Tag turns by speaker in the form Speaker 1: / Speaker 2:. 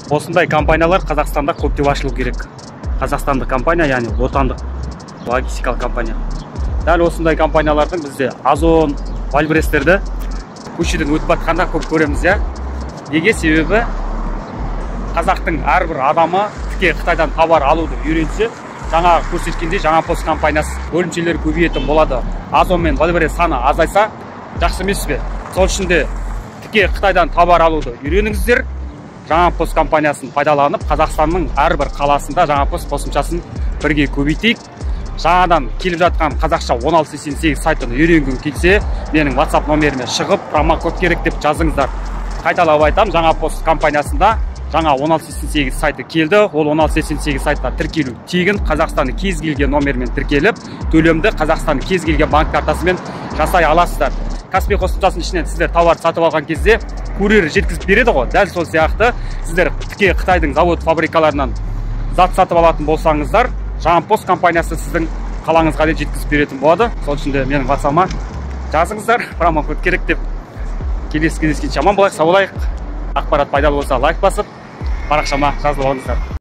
Speaker 1: Осындай компаниялар Қазақстанда көптеп ашылу керек. Қазақстандық компания, яғни отандық логистикалық компания. Дәл осындай компаниялардың бізде Озон, Вайлдберристерді көшеден өтіп жатқанда көп көреміз, иә. Неге? Себебі қазақтың әрбір адамы тіке Қытайдан товар алуды үйренсе, жаңа көрсеткендей Жаңа Пост компаниясы бөлімшелері көбейетін болады. Озон мен Вайлдберрис саны азайса, жақсы емес пе? Сол үшін де тіке Қытайдан товар алуды үйреніңіздер. Жаңа Пост компаниясын пайдаланып, Қазақстанның әрбір қаласында Жаңа Пост қосымшасын бірге көбейтейік. Жаңадан келіп жатқан қазақша 1688 сайтын үйренгің келсе, менің WhatsApp номеріме шығып, промокод керек деп жазыңыздар. Қайталап айтам, Жаңа Пост компаниясында жаңа 1688 сайты келді. Ол 1688 сайтта тіркелу тегін. Қазақстанның кез келген номерімен тіркеліп, төлемді Қазақстанның кез келген банк картасымен жасай аласыздар. Каспи қосымшасының ішінен сіздер товар сатып алған кезде курьер жеткізіп береді ғой. Дәл сол сияқты сіздер тіке Қытайдың завод фабрикаларынан зат сатып алатын болсаңыздар, Жаңа Пост компаниясы сіздің қалаңызға дейін жеткізіп беретін болады. Сол үшін де менің WhatsApp-ыма жазыңыздар, промокод керек деп. Келесі кездескенше аман болайық, сау болайық. Ақпарат пайдалы болса, лайк басып, парақшама жазылып алыңыздар.